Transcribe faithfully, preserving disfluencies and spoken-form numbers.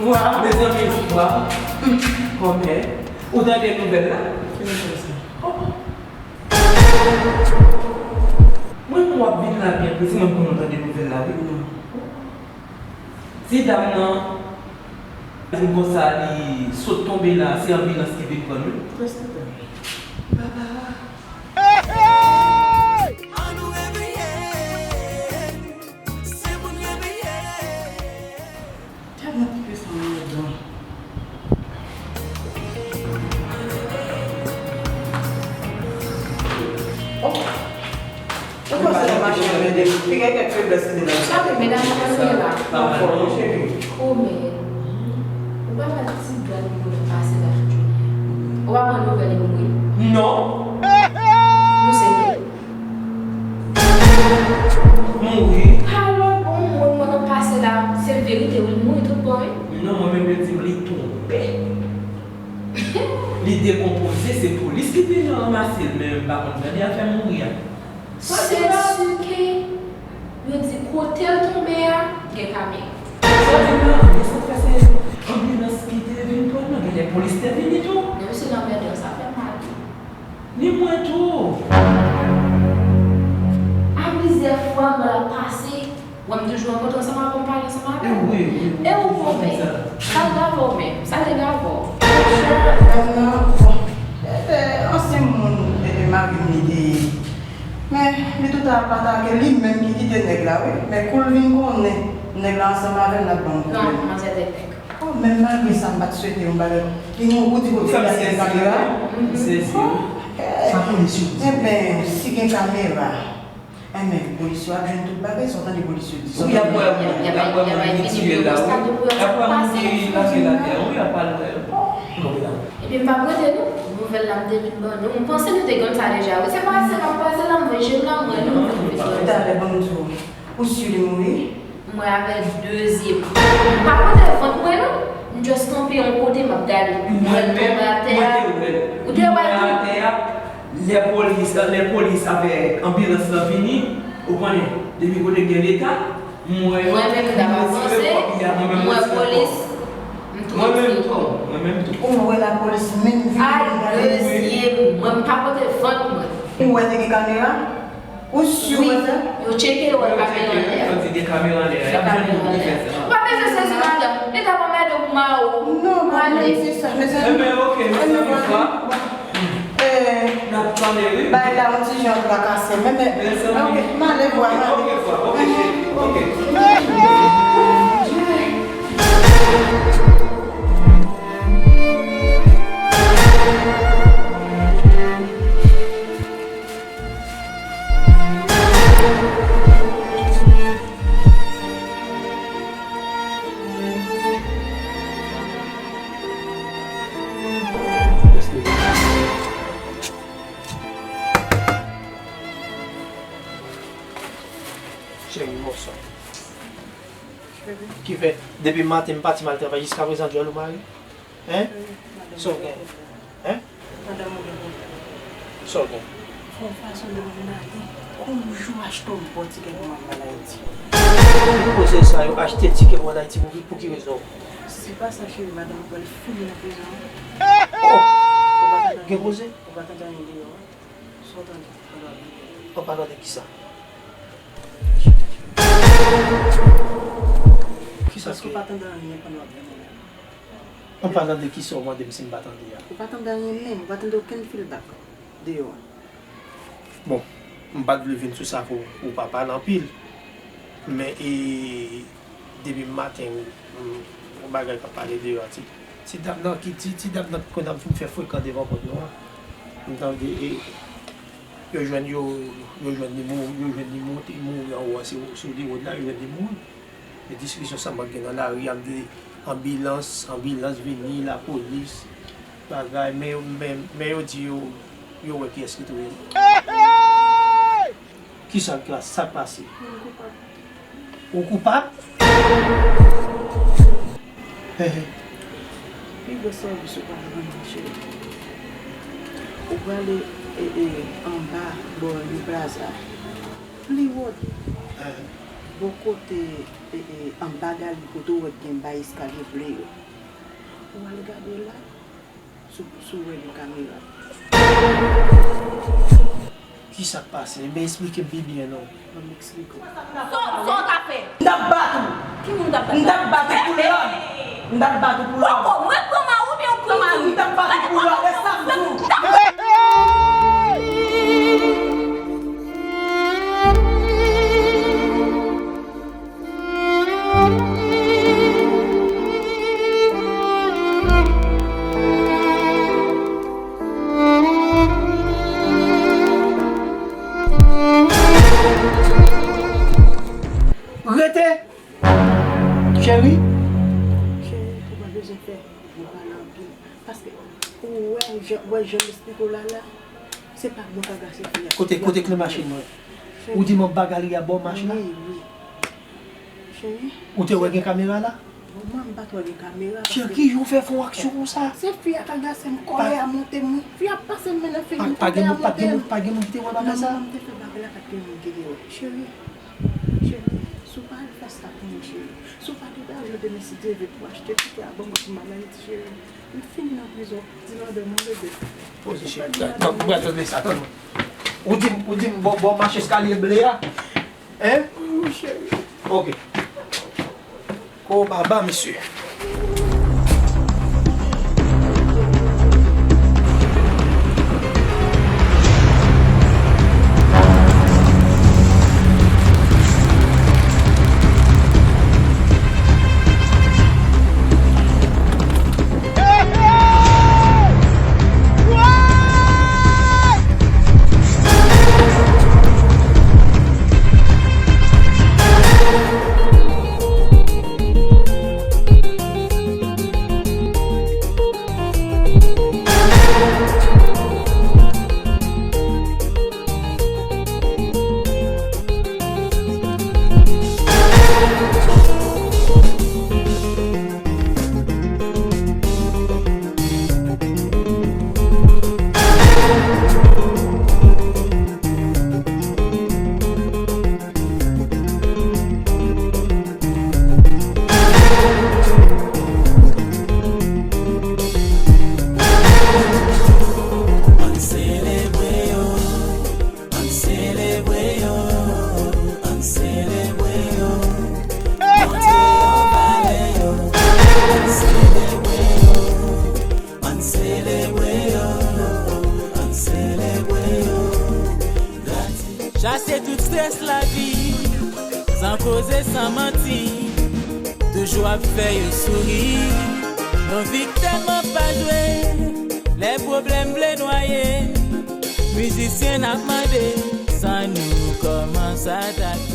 Wa, mezanmi, wa. Kòmè, ou tande nouvèl la? Ki nouvèl sa? Oh. Mwen, mwen w ap vin la byen prese, mwen, m konn tande nouvèl la, wi. Ti dam nan, vin konsa, li sot tonbe la, se anbilans ki vin pran l, wi. Prèske tan. Baba. Tèlman pike sa mwen dan. Oh. Ou panse nan machin an, mèdam? Te gen kèk feblès ki te nan machin. Sa vle, medam, mwen la. Anfòm, wi, cheri. Oh, men. Ou pa wè ti gad moun pase la tout jounen. Ou pa pran nouvèl li mouri? Non. Nou serye? Mouri. Alò, bon, moun mwen nan pase la, se verite, wi, l mouri tout bon, wi. Non, mwen menm, yo di m li tonbe. Li dekonpoze, se polis ki te ranmase l, men m pa konn jan li a fè mouri a. Se si ke yo di kote l tonbe a, gen kamera. Sa di la, men sa fè se anbilans ki te vin pran nan, genlè polis te vini tou. Non, se lanmèdan, sa fè mal. Ni mwen tou. A plizyè fwa, mwen ap pase, wè m toujou rankontre ansanm avè w, m pale ansanm avè w. E wi, wi, wi. E ou konbyen? Sa grave w menm, sa te grave w. Monchè, dam nan, bon, e te ansyen moun, e te mari m li te ye. Men, li tou ta pataje li menm ki kite nèg la, wi. Men kou l vin konnen nèg la ansanm avè l, l ap ban m pwoblèm. Non, manzè te nèg. Oh, men malgre sa, m pa t swete yon bagay. Li gen yon kout kote li a gen kamera. M sezi, wi. Sa polis yo di? Enben, si gen kamera, enben, polis yo ap jwenn tout bagay, sa w tande polis yo di. Wi, y ap wè moun, y ap wè moun ki tiye la, wi. Y ap wè moun ki lage latè, wi, y ap al wè. Ebyen, m p ap rete, non. Nouvèl la, m te vin ban nou. M panse nou te konn sa deja, wi. Se pa se m ap pase la, m voye je m la, m wè nou, m vin vin. Talè, ban m di w. Ou si li mouri? Mwen avè de zye m. M pa pote vant mwen non. M just kanpe yon kote, m ap gade. M wè l tonbe atè a. Ou te wè l tou? Atè a, lè polis, lè polis avèk anbilans lan vini, ou konnen, depi kote gen leta, m wè yo retire kòb li a, mwen menm m retire kòb. Mwen menm tou, mwen menm tou. Ou wè lapolis menm vini. Ay, de zye m. Mwen, m pa pote vant mwen. Ou wè te gen kamera? Ou si w wè sa? Yo tcheke, yo wè kamera anlè a. Yo di gen kamera anlè a. Y ap jwenn moun ki fè sa. Ou pa bezwen sezi, madanm. Leta pa mèt ou pou mari w. Non, pa menm se sa. Mezanmi. Enben, oke, mezanmi, fwa. N ap tande, wi. Bagay la, yon ti jan trakase. Men, men, oke, m ale, vwa, m ale. Oke, fwa, oke, cheri, oke. Cheri, bonswa. Ki fè, depi maten m pati m al travay, jiskaprezan djòl ou mare? Hen? Sa w gen? Hen? Madanm ou gen pwoblèm. Sa w gen? Fè yon fason de m vin ale. Konbyen jou achte yon bon tikè pou m al Ayiti? Pou koze sa yo, achte tikè pou al Ayiti pou ki, pou ki rezon? Se pa sa, cheri, madanm ou pral fini nan prizon. Oh! Gen koze? Ou pa tande anyen deyò a? Sa w tande? An palan de kisa? Kisa? Paske w pa tande anyen pandan w ap vini la. An palan de kisa w mande m si m pa tande a? Ou pa tande anyen menm, ou pa tande okenn feedback deyò a. Bon, m pa t vle vin sou sa pou, pou w pa pale anpil. Men, e, depi maten, m, m, yon bagay k ap pale deyò a, ti, ti dam nan ki, ti, ti dam nan ki konn ap vin fè frekan devan pòt nou an. M tande, e, yo jwenn, yo, yo jwenn li mou-, yo jwenn li moute, mouri anwo a, se, se de wòd la, yo jwenn li mouri. E diskisyon sa m wè gen nan lari a, m tande anbilans, anbilans vini, lapolis, bagay, men yo, men, men yo di yo, yo wè kiyès ki touye l. Kisa k, sa k pase? Mwen koupab. Ou koupab? Pi gwo sèvis ou pral rann mwen, cheri. Ou prale, e, e, anba bò New Plaza. Pli wo, bò kote, e, e, anba gali kote ou wè k gen bay eskalye ble yo. Ou al gade la, si w, si w wè gen kamera. Kisa k pase? Ebyen, esplike m pi byen non. Ban m eksplike w. Sa, sa w ka fè? M t ap bat ou. Ki moun w t ap bat? M t ap bat ou pou lòd. M t ap bat ou pou lòd. Poko, mwen pran mari w oubyen w pran mari m? M t ap bat ou pou lòd, e sa m di w. Rete! Cheri? Cheri, ou pa bezwen fè nou pale anpil. Paske ou wè jan, wè jan m esplike w la la, se pa mwen k agase fi a. Kote, kote kle machin mwen? Ou di m anba gali a bò machin la? Wi, wi. Cheri. Ou te wè gen kamera la? Bon, mwen, m pa t wè gen kamera. Cheri, ki jan w fè fè yon aksyon konsa? Se fi a k agase m, kòlè a monte m. Fi a pase m men nan figi m, kòlè a monte m. Pa, pa gen moun, pa gen moun, pa gen moun ki te wè bagay sa? Non, non, m te fè bagay la, pa t gen moun ki te wè. Cheri, cheri, si w pa al fè sa pou mwen, cheri. Si w pa gen lajan demen, si Dye vle, pou achte tikè a ban mwen pou m al Ayiti, cheri. M fin nan prizon, di madanm mwen bebe. Poze cheri, m pral regle sa, tann mwen. Ou di m, ou di m bò, bò mach eskalye ble a? Hein? Wi, cheri. Ok. Ko baba, mesye. Ann selebre yo, ann selebre yo, ann selebre yo. Montre yo valè yo, ann selebre yo, ann selebre yo, ann selebre yo. Chase tout strès lavi, san koze, san manti, toujou ap fè yo souri. Nou viktim an pa jwe, lè pwoblèm vle nwaye, mizisyen n ap mande, san nou kòmanse atake.